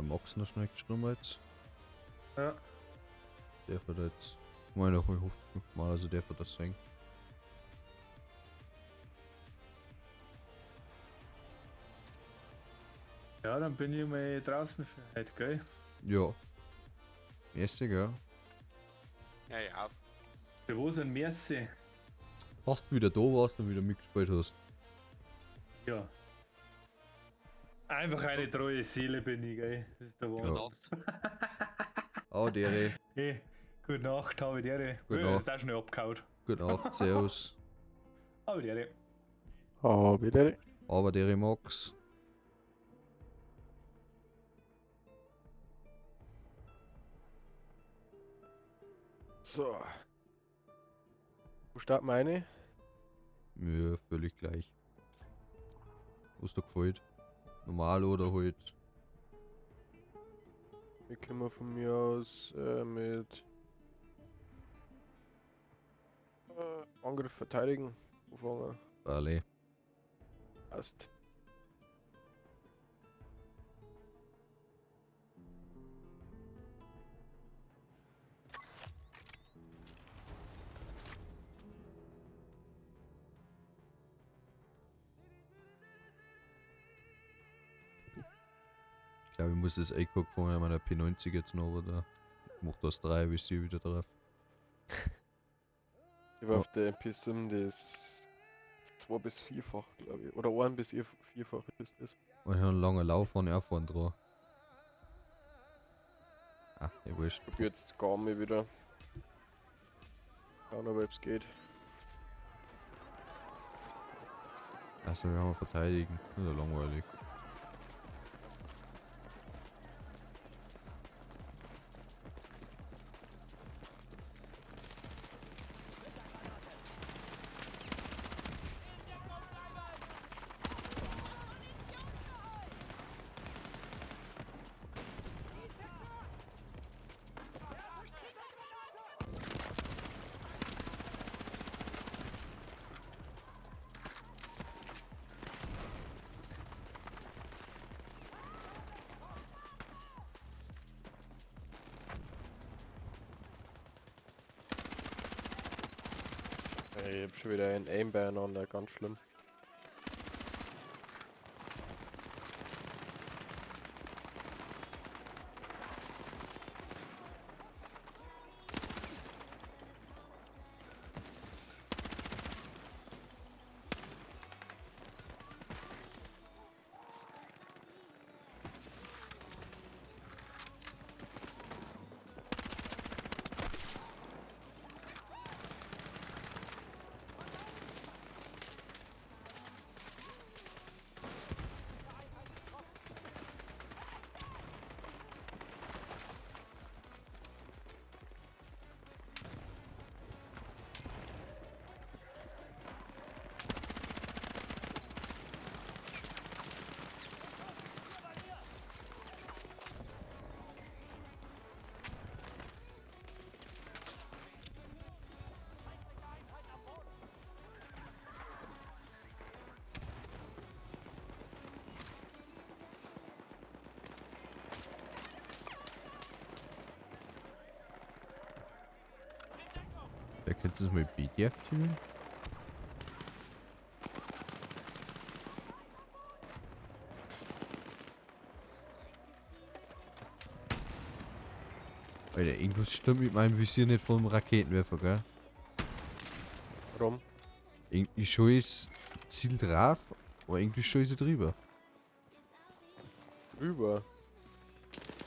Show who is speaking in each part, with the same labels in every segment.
Speaker 1: Max noch schnell geschrieben jetzt.
Speaker 2: Ja.
Speaker 1: Der wird jetzt. Mal noch mal hoch. Mal, also der wird das sehen.
Speaker 2: Ja, dann bin ich mal draußen für heute, gell?
Speaker 1: Ja. Merci, gell?
Speaker 3: Ja, ja.
Speaker 2: Für was ein Merci?
Speaker 1: Fast wieder da warst und wieder mitgespielt hast.
Speaker 2: Ja. Einfach eine treue Seele bin ich, gell? Das ist der
Speaker 1: Ja.
Speaker 2: Wahnsinn.
Speaker 1: Oh, dere.
Speaker 2: Hey, gute Nacht, habe die Ehre.
Speaker 1: Gute
Speaker 2: Ja,
Speaker 1: Nacht.
Speaker 2: ist auch schnell abgehauen.
Speaker 1: Gute Nacht, Servus.
Speaker 2: Habe die Ehre.
Speaker 4: Oh, wieder.
Speaker 1: Aber dere Max.
Speaker 4: So. Wo starten wir eine?
Speaker 1: Mir völlig gleich. Was dir gefällt. Normal oder halt.
Speaker 4: Wir können von mir aus mit Angriff verteidigen. Anfangen.
Speaker 1: Alle.
Speaker 4: Passt.
Speaker 1: Ich glaube, ich muss das ACOG von meiner P90 jetzt noch, oder? Ich mach das 3 Visier wieder drauf.
Speaker 4: Ich war auf der MP7 das 2 bis 4-fach, glaube ich. Oder 1 bis 4-fach ist das.
Speaker 1: Und ich habe einen langen Lauf von erfahren dran. Ah, ja, wurscht.
Speaker 4: Probier jetzt gar mal wieder. Schauen, ob es geht.
Speaker 1: Also, wir haben verteidigen. Das ist ja langweilig.
Speaker 4: Ey, ich hab schon wieder einen Aim beieinander, ganz schlimm.
Speaker 1: Wer kennt das mit B deaktivieren? Alter, irgendwas stimmt mit meinem Visier nicht vom Raketenwerfer, gell?
Speaker 4: Warum?
Speaker 1: Irgendwie schon ist Ziel drauf, aber irgendwie schon ist er drüber.
Speaker 4: Drüber.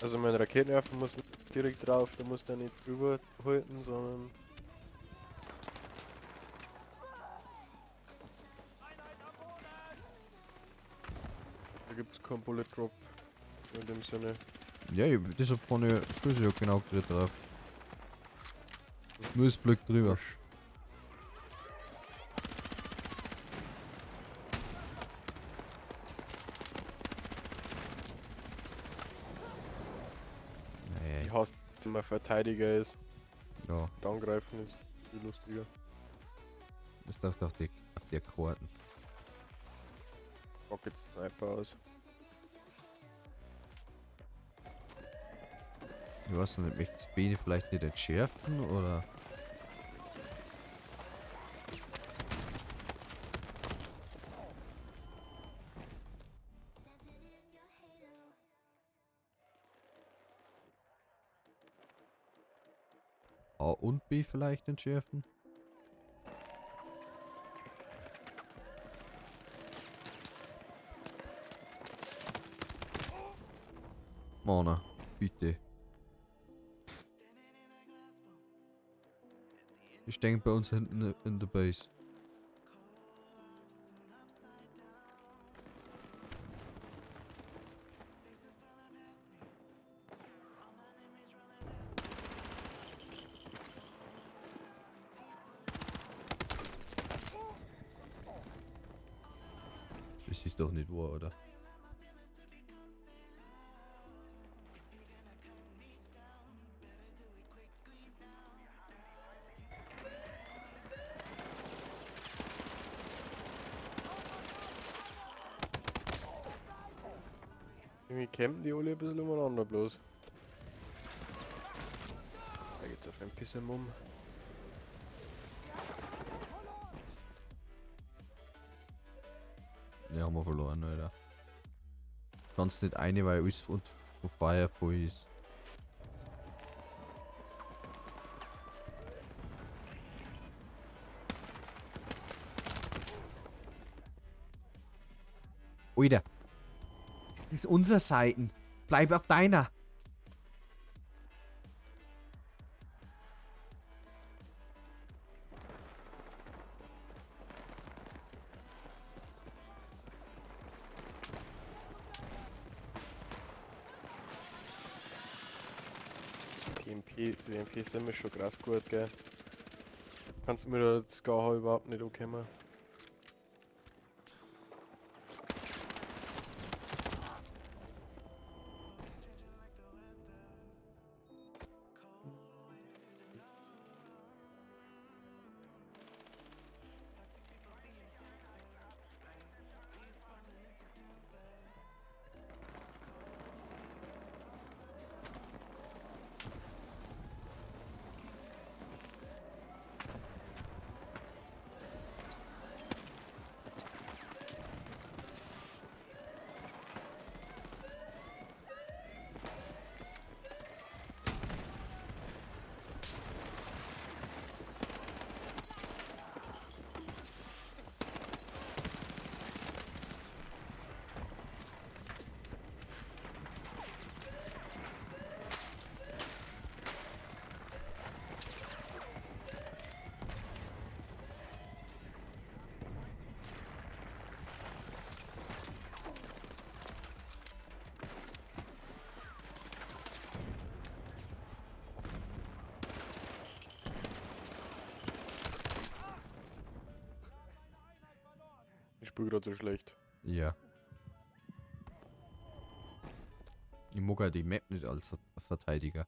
Speaker 4: Also mein Raketenwerfer muss nicht direkt drauf, der muss da nicht drüber halten, sondern. Da gibt es keinen Bullet Drop. In dem Sinne.
Speaker 1: Ja, ich, deshalb kann ich Schüsse ja genau gerät drauf. Nur es fliegt drüber.
Speaker 4: Ich
Speaker 1: Naja,
Speaker 4: hasse, wenn man Verteidiger ist.
Speaker 1: ja,
Speaker 4: Und angreifen ist viel lustiger.
Speaker 1: das darf auf die, auf der Karten.
Speaker 4: Rocket Sniper aus.
Speaker 1: Ich weiß noch nicht, möchtest B vielleicht nicht entschärfen oder? A und B vielleicht entschärfen? Mana, bitte. Ich denke bei uns hinten in der Base. Das ist doch nicht wahr, oder?
Speaker 4: Irgendwie campen die alle ein bisschen umeinander bloß. Da geht's auf ein bisschen Mumm.
Speaker 1: Ja, haben wir verloren, Alter. Kannst nicht eine, weil alles von Fire voll ist. Alter. Das ist unsere Seiten. Bleib auf deiner.
Speaker 4: PMP, PMP sind wir schon krass gut, gell? Kannst mir da das GH überhaupt nicht ankommen. Ich spiele gerade so schlecht.
Speaker 1: Ja. Ich mag ja die Map nicht als Verteidiger.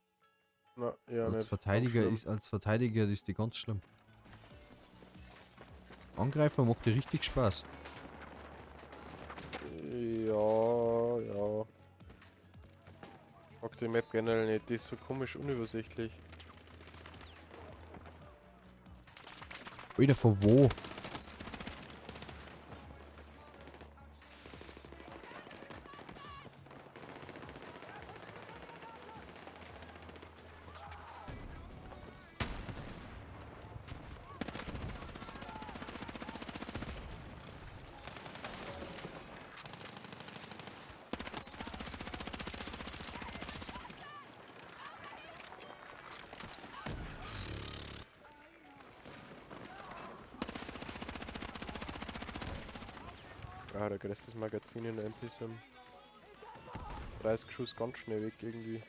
Speaker 4: Na, ja,
Speaker 1: Als
Speaker 4: nicht.
Speaker 1: Verteidiger
Speaker 4: Ganz
Speaker 1: ist als Verteidiger ist die ganz schlimm. Angreifer macht dir richtig Spaß.
Speaker 4: schlimm. Ja, ja. Ich mag die Map generell nicht, die ist so komisch unübersichtlich.
Speaker 1: Alter, von wo?
Speaker 4: Ah, der größte Magazin in der MPSM. 30 Schuss ganz schnell weg irgendwie.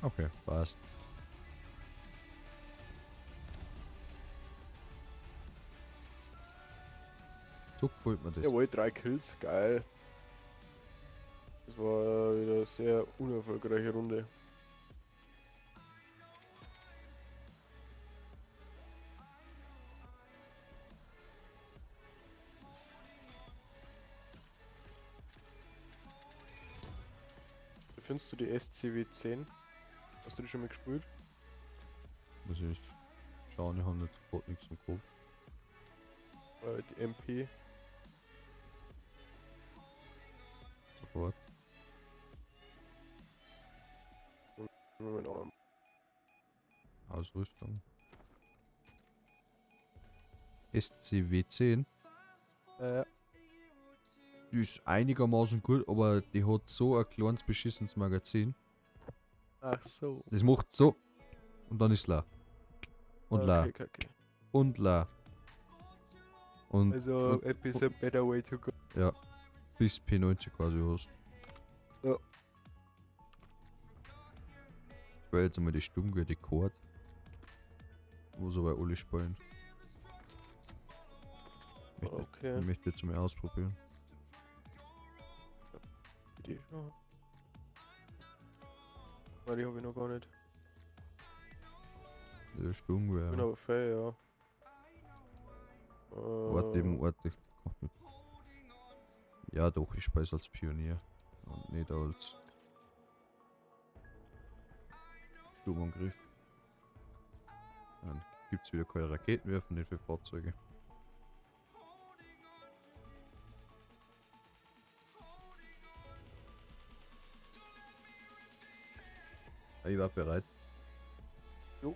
Speaker 1: Okay, passt. So gefällt mir das.
Speaker 4: Jawohl, 3 Kills, geil. Das war wieder eine sehr unerfolgreiche Runde. findest du die SCW 10? Hast du die schon mal gespielt?
Speaker 1: Muss ich schauen, ich habe jetzt gerade nichts im Kopf.
Speaker 4: Die MP.
Speaker 1: Sofort.
Speaker 4: Moment, oh,
Speaker 1: Ausrüstung. SCW 10.
Speaker 4: Äh,
Speaker 1: Die ist einigermaßen gut, aber die hat so ein kleines beschissenes Magazin.
Speaker 4: Ach so.
Speaker 1: Das macht so. Und dann ist la. Und la.
Speaker 4: Okay, okay.
Speaker 1: Und la. Und
Speaker 4: Also, it is a better way to go.
Speaker 1: Ja. Bis P90 quasi hast.
Speaker 4: Ja.
Speaker 1: Ich werde jetzt einmal die Sturmgewehr, die Kord. Wo so bei alle spielen. Möchte,
Speaker 4: Okay.
Speaker 1: Ich möchte jetzt mal ausprobieren.
Speaker 4: Die schon. Weil die habe ich noch gar nicht.
Speaker 1: Der Sturmgewehr.
Speaker 4: Bin aber fair, ja.
Speaker 1: Warte eben, warte. Ja doch, ich speise als Pionier. Und nicht als Sturmangriff. Dann gibt's wieder keine Raketenwerfer, nicht für Fahrzeuge. Ich war bereit.
Speaker 4: Jo.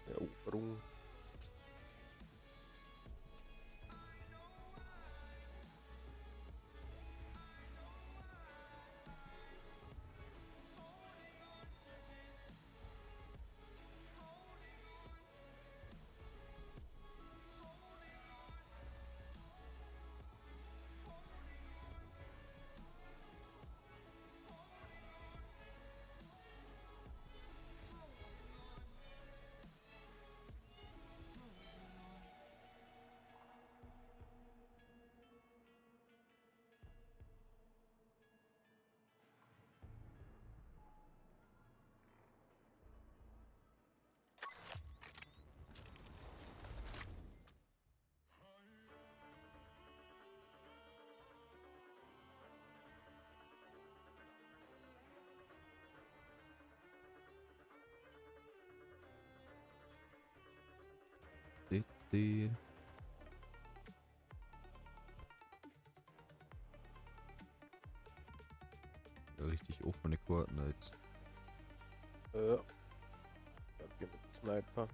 Speaker 4: Eroberung.
Speaker 1: Die. Ja, richtig offene Karten jetzt.
Speaker 4: Ja. Dann gehen wir mit Sniper.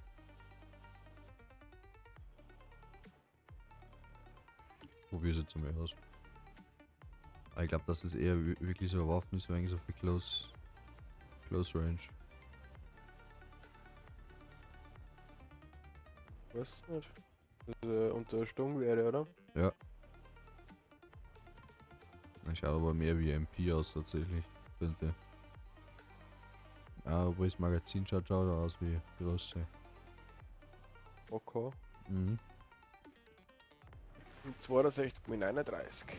Speaker 1: Probier's jetzt mal aus. Aber ich glaub, dass das eher wirklich so eine Waffe ist, eigentlich so für Close Range.
Speaker 4: Weiß nicht. Das ist, unter Sturmgewehre, oder?
Speaker 1: Ja. Das schaut aber mehr wie MP aus tatsächlich. Könnte. Ah, obwohl das Magazin schaut schon aus wie große.
Speaker 4: Okay.
Speaker 1: Mhm.
Speaker 4: 62 mit 39.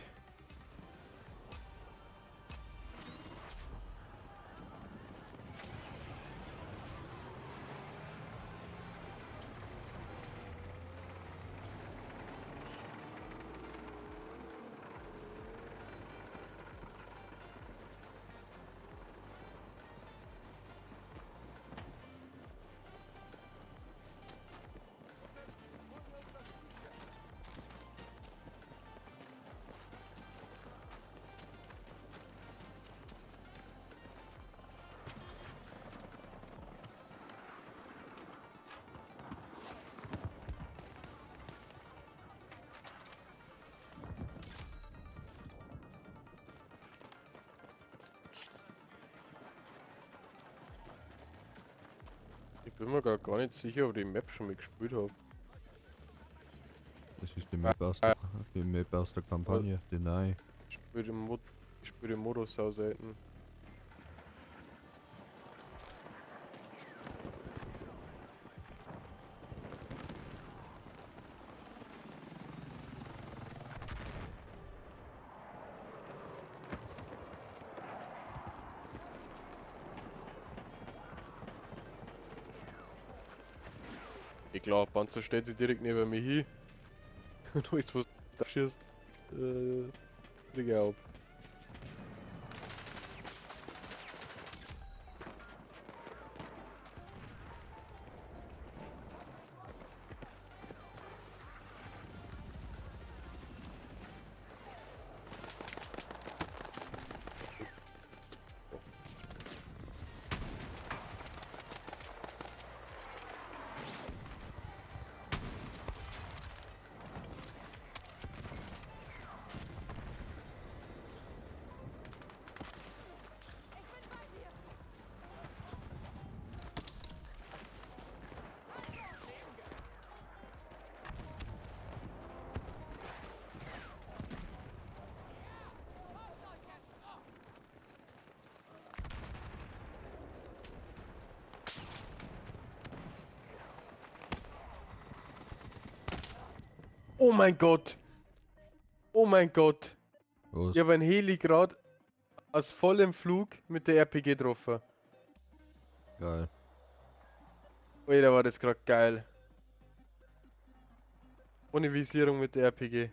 Speaker 4: Ich bin mir grad gar nicht sicher, ob ich die Map schon mal gespielt hab.
Speaker 1: Das ist die Map aus der, die Map aus der Kampagne, die neue.
Speaker 4: Ich spiel den Mod, ich spiel den Modus sau selten. Ja klar, Panzer stellt sich direkt neben mir hin. Und alles, was du schießt, krieg ich ab. Oh mein Gott! Oh mein Gott!
Speaker 1: Was?
Speaker 4: Ich habe einen Heli gerade aus vollem Flug mit der RPG getroffen.
Speaker 1: Geil.
Speaker 4: Alter, war das gerade geil. Ohne Visierung mit der RPG.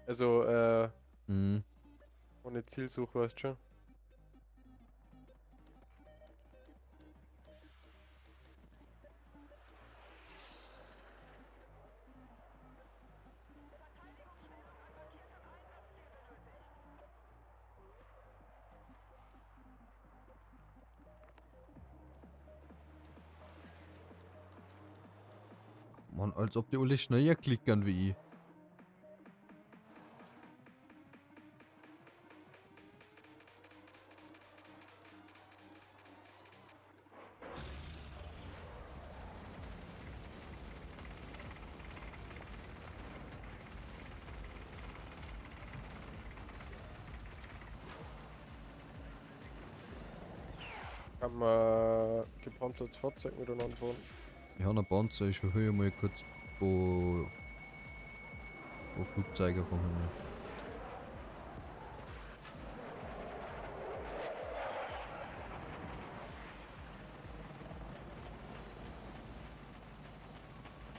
Speaker 4: Also,
Speaker 1: Mhm.
Speaker 4: ohne Zielsuche, weißt du schon.
Speaker 1: Mann, als ob die alle schneller klickern wie ich.
Speaker 4: Kann man gepanzertes Fahrzeug miteinander fahren?
Speaker 1: Ich habe einen Panzer, ich höre mal kurz wo Flugzeuge vom Himmel.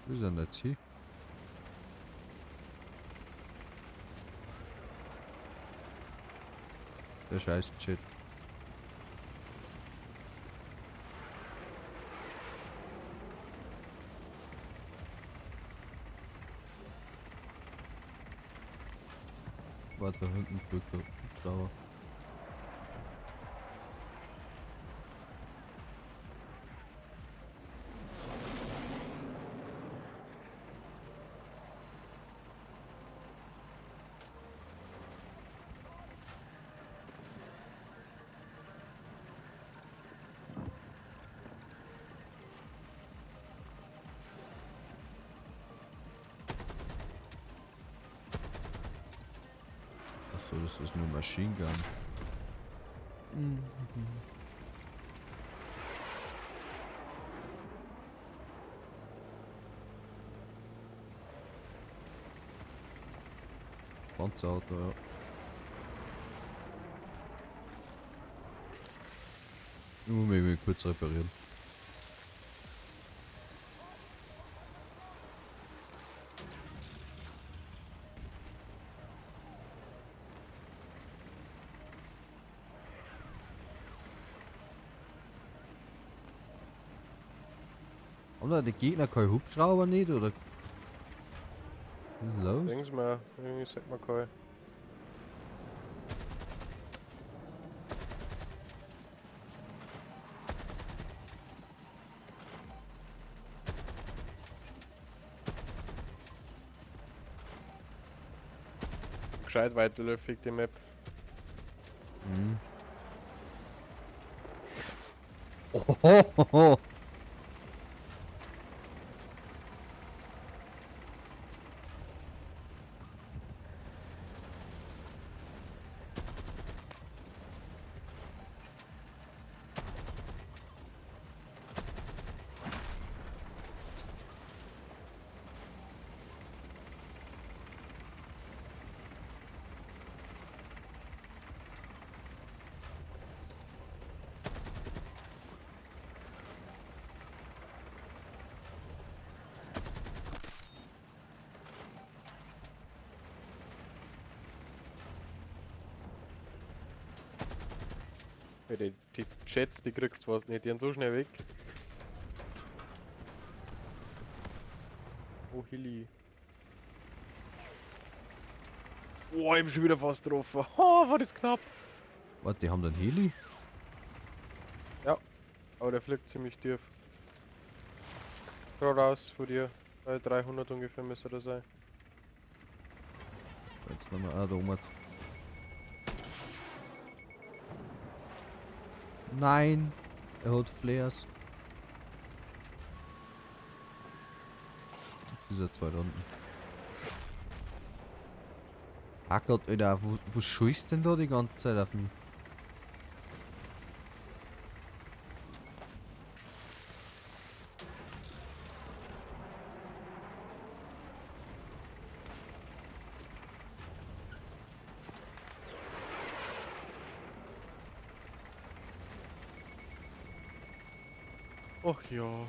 Speaker 1: Wo ist denn jetzt hier? Der scheiß Chat. Warte, da hinten fliegt der Hubschrauber. Achso, das ist nur Machine Gun. Panzerauto, ja. Ich muss mich mal kurz reparieren. Haben da die Gegner keinen Hubschrauber nicht oder? Was ist los?
Speaker 4: Denk's mal, irgendwie sagt man kein. Gescheit weiterläufig die Map.
Speaker 1: Mhm. Ohohoho.
Speaker 4: Ja, die Chats, die kriegst du fast nicht, die sind so schnell weg. Oh, Hilly. Oh, ich hab schon wieder fast getroffen. Oh, war das knapp.
Speaker 1: Warte, die haben den Heli?
Speaker 4: Ja, aber der fliegt ziemlich tief. Geradeaus vor dir. Bei 300 ungefähr müsste das sein.
Speaker 1: Jetzt nochmal. Ah, da oben. Nein! Er hat Flares. Dieser zwei da unten. Ah Gott, Alter, wo schießt denn da die ganze Zeit auf mich?
Speaker 4: Ach ja.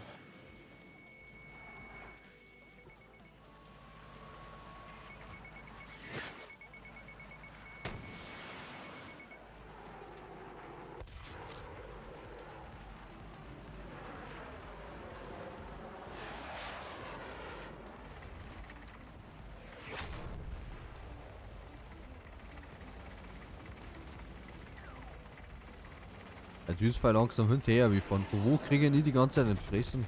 Speaker 1: Jetzt wird's voll langsam hinterher, wie von wo kriege ich die ganze Zeit nicht fressen?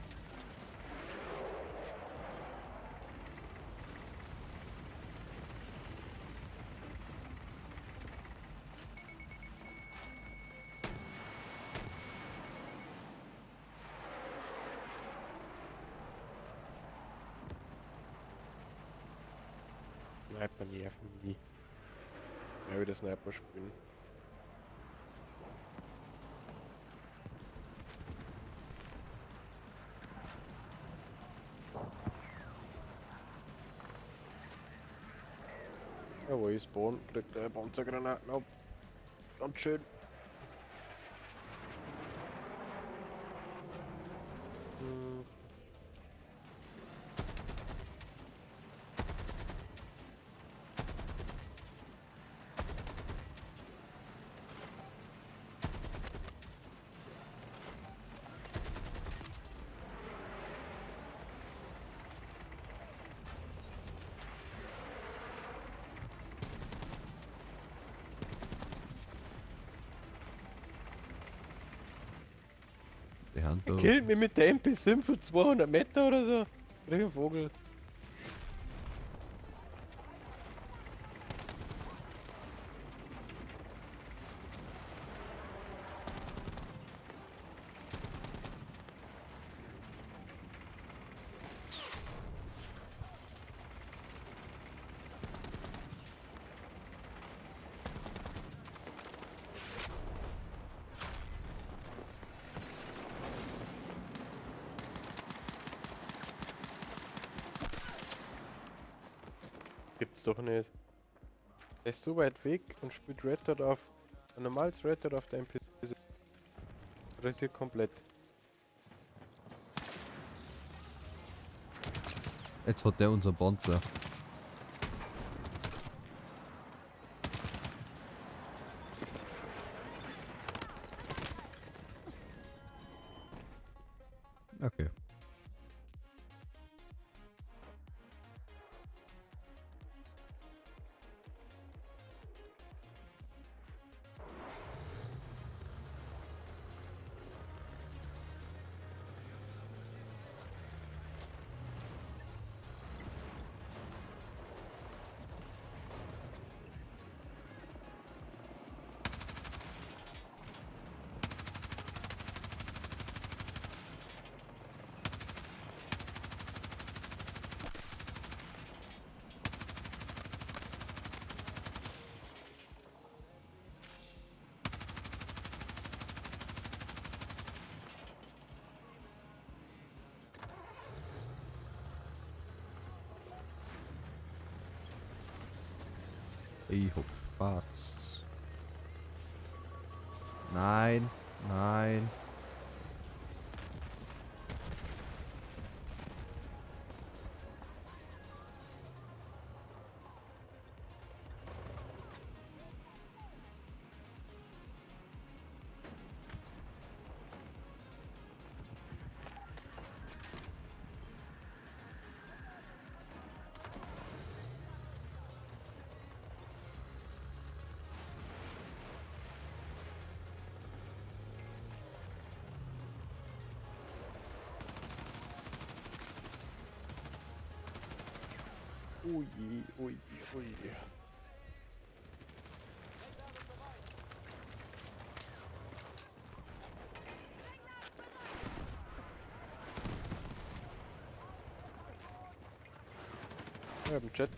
Speaker 4: Sniper nerven nie. Ja, wieder Sniper spielen. Ja, wo ich spawn, kriegt er Panzergranaten ab. Ganz schön. Hm.
Speaker 1: Die Hand
Speaker 4: Er
Speaker 1: da.
Speaker 4: killt mich mit der MP7 von 200 Meter oder so. Krieg einen Vogel. Gibt's doch nicht. Er ist so weit weg und spielt Red Dot auf. Ein normales Red Dot auf der MP7. Rasiert komplett.
Speaker 1: Jetzt hat der unseren Panzer. Okay. Ich hab Spaß. Nein, nein.
Speaker 4: Oh je, oh je, oh je. Ich hab einen Chat.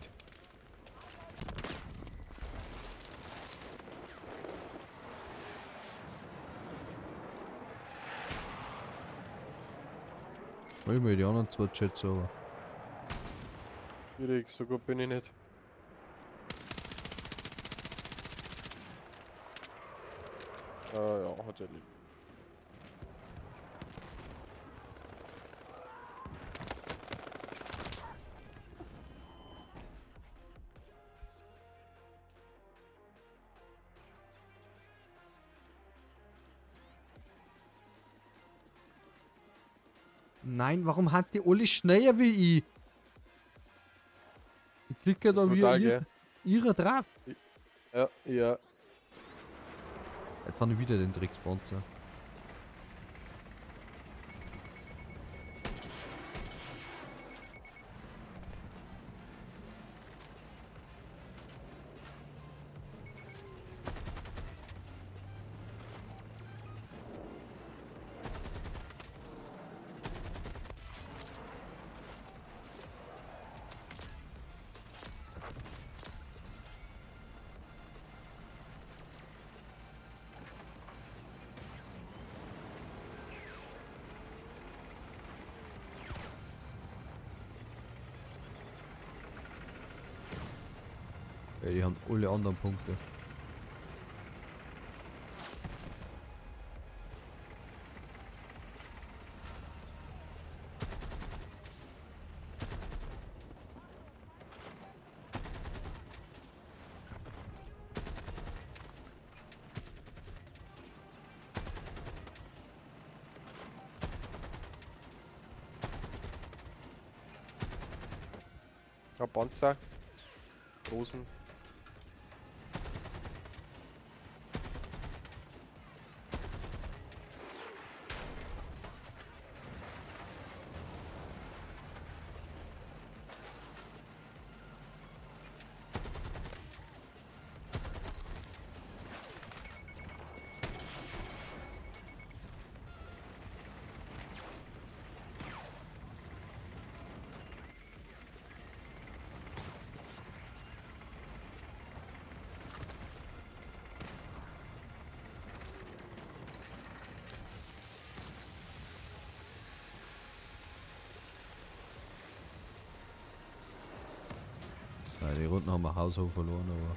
Speaker 1: Hol mir die anderen zwei Chats aber.
Speaker 4: Schwierig, so gut bin ich nicht. Ja, hat erledigt.
Speaker 1: Nein, warum hat die alle schneller wie ich? Ich klicke da wie
Speaker 4: Brutal,
Speaker 1: ihr,
Speaker 4: gell?
Speaker 1: ihre drauf.
Speaker 4: Ja, ja.
Speaker 1: Jetzt haben wir wieder den Dreckspanzer. Ja, die haben alle anderen Punkte.
Speaker 4: Ja, Panzer. Großen.
Speaker 1: Ja, die Runden haben wir haushoch verloren, aber.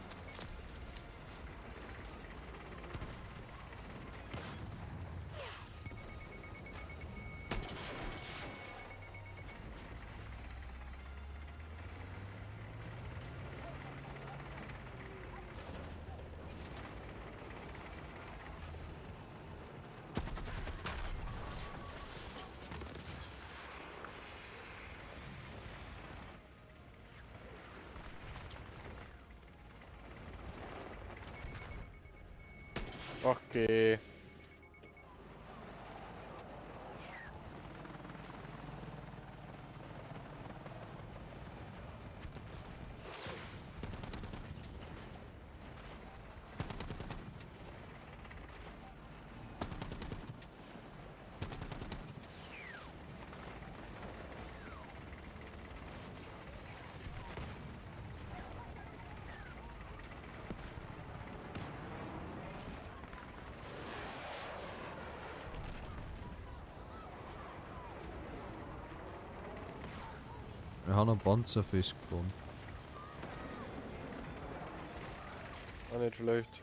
Speaker 4: Okay.
Speaker 1: Wir haben einen Panzer festgefahren.
Speaker 4: Auch nicht schlecht.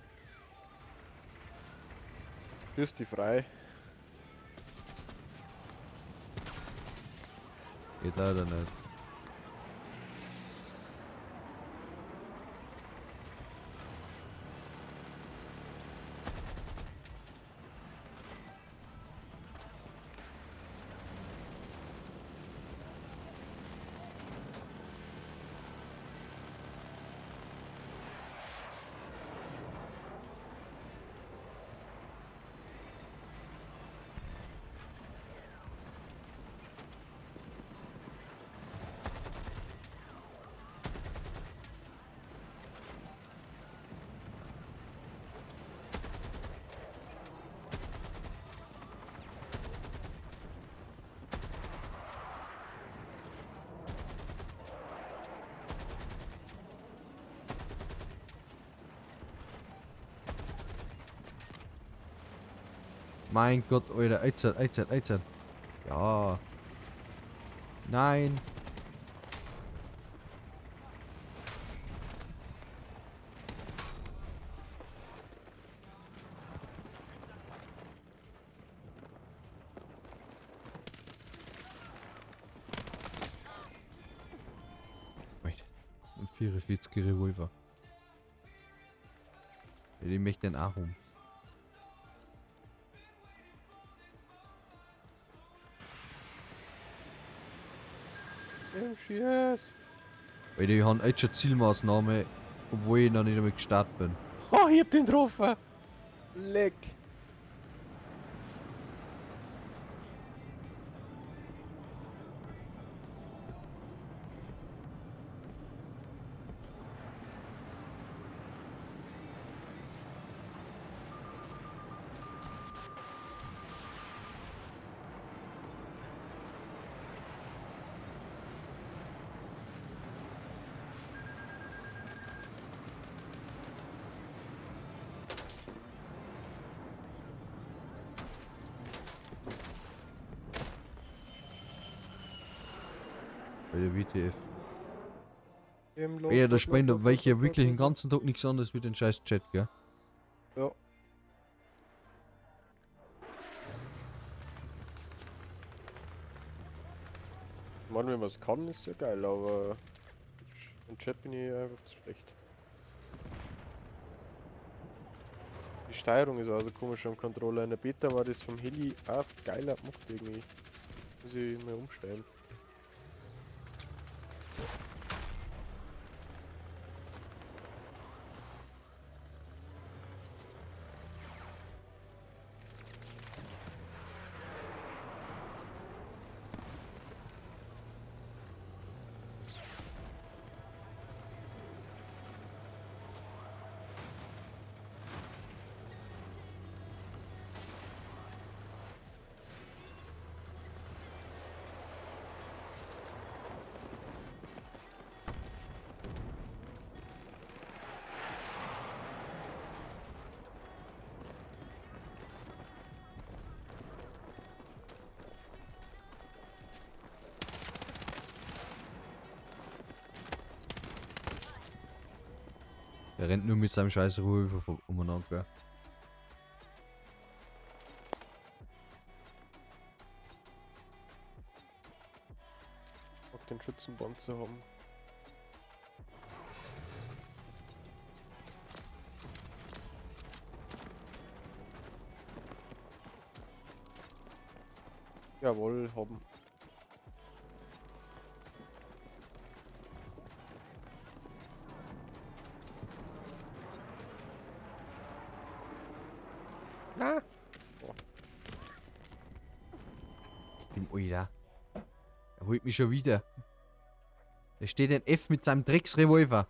Speaker 4: Bist die frei?
Speaker 1: Geht leider nicht. Mein Gott, Alter. Jetzt, jetzt, jetzt. Ja. Nein. Wait. Ein 44er Revolver. Ja, den möchte ich auch um.
Speaker 4: Yes.
Speaker 1: Alter, ich habe jetzt schon Zielmaßnahme, obwohl ich noch nicht einmal gestartet bin.
Speaker 4: Oh, ich hab den getroffen. Leck.
Speaker 1: Alter, WTF.
Speaker 4: Im
Speaker 1: Alter, da spielen da
Speaker 4: Lot,
Speaker 1: welche
Speaker 4: Lot,
Speaker 1: wirklich den
Speaker 4: Lot,
Speaker 1: ganzen Tag nichts anderes wie den scheiß Chat, gell?
Speaker 4: Ja. Ich meine, wenn man es kann, ist ja geil, aber im Chat bin ich einfach zu schlecht. Die Steuerung ist auch so komisch am Controller. In der Beta war das vom Heli auch geiler gemacht irgendwie. Muss ich mal umstellen.
Speaker 1: Der rennt nur mit seinem scheiß Revolver umeinander, gell?
Speaker 4: Auf den Schützenband zu haben. Jawohl, haben. Na!
Speaker 1: Dem Alter. Er holt mich schon wieder. Da steht ein F mit seinem Drecksrevolver.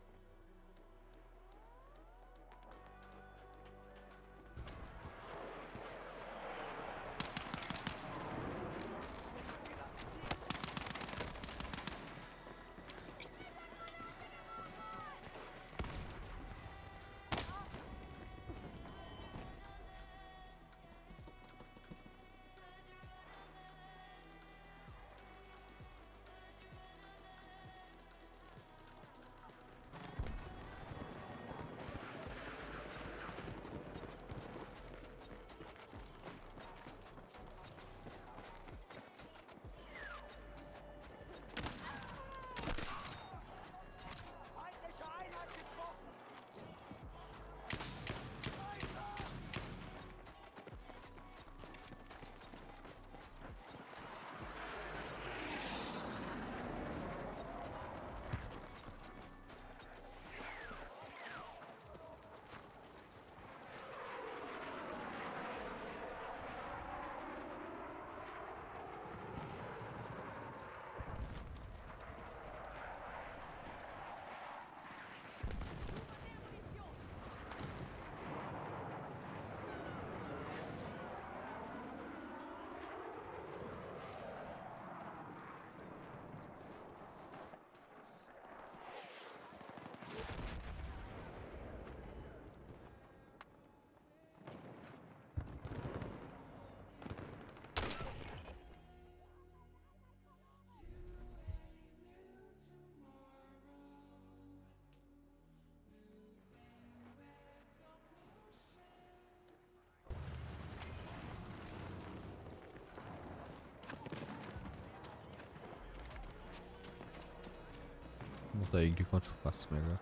Speaker 1: Macht da eigentlich keinen Spaß mehr, gell?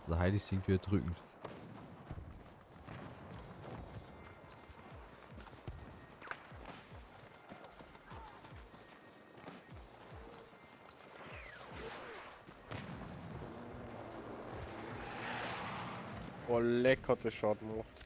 Speaker 1: Also heute ist irgendwie erdrückend.
Speaker 4: Boah, leck hat der Schaden gemacht.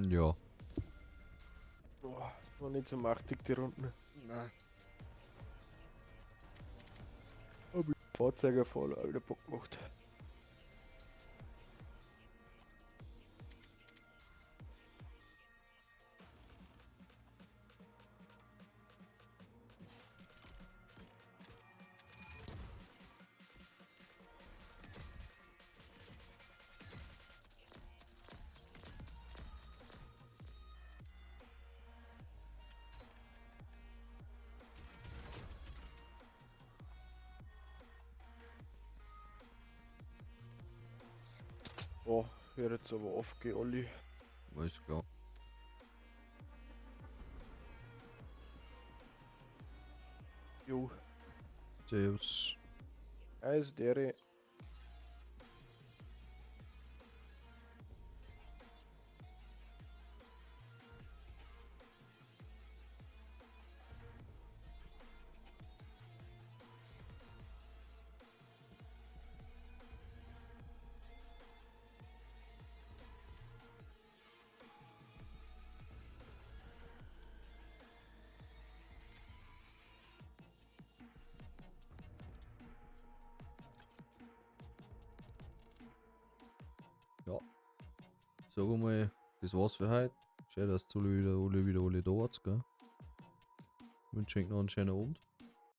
Speaker 1: Ja.
Speaker 4: Boah, war nicht so machtig die Runden.
Speaker 1: Nein.
Speaker 4: Hab ich Fahrzeuge voll, Alter, Bock gemacht. Boah, hör jetzt aber auf, geh, Olli.
Speaker 1: Alles klar.
Speaker 4: Jo,
Speaker 1: Servus.
Speaker 4: also dere.
Speaker 1: Sag mal, das war's für heute. Schön, dass du alle wieder da wart, gell? Wünsche euch noch einen schönen Abend.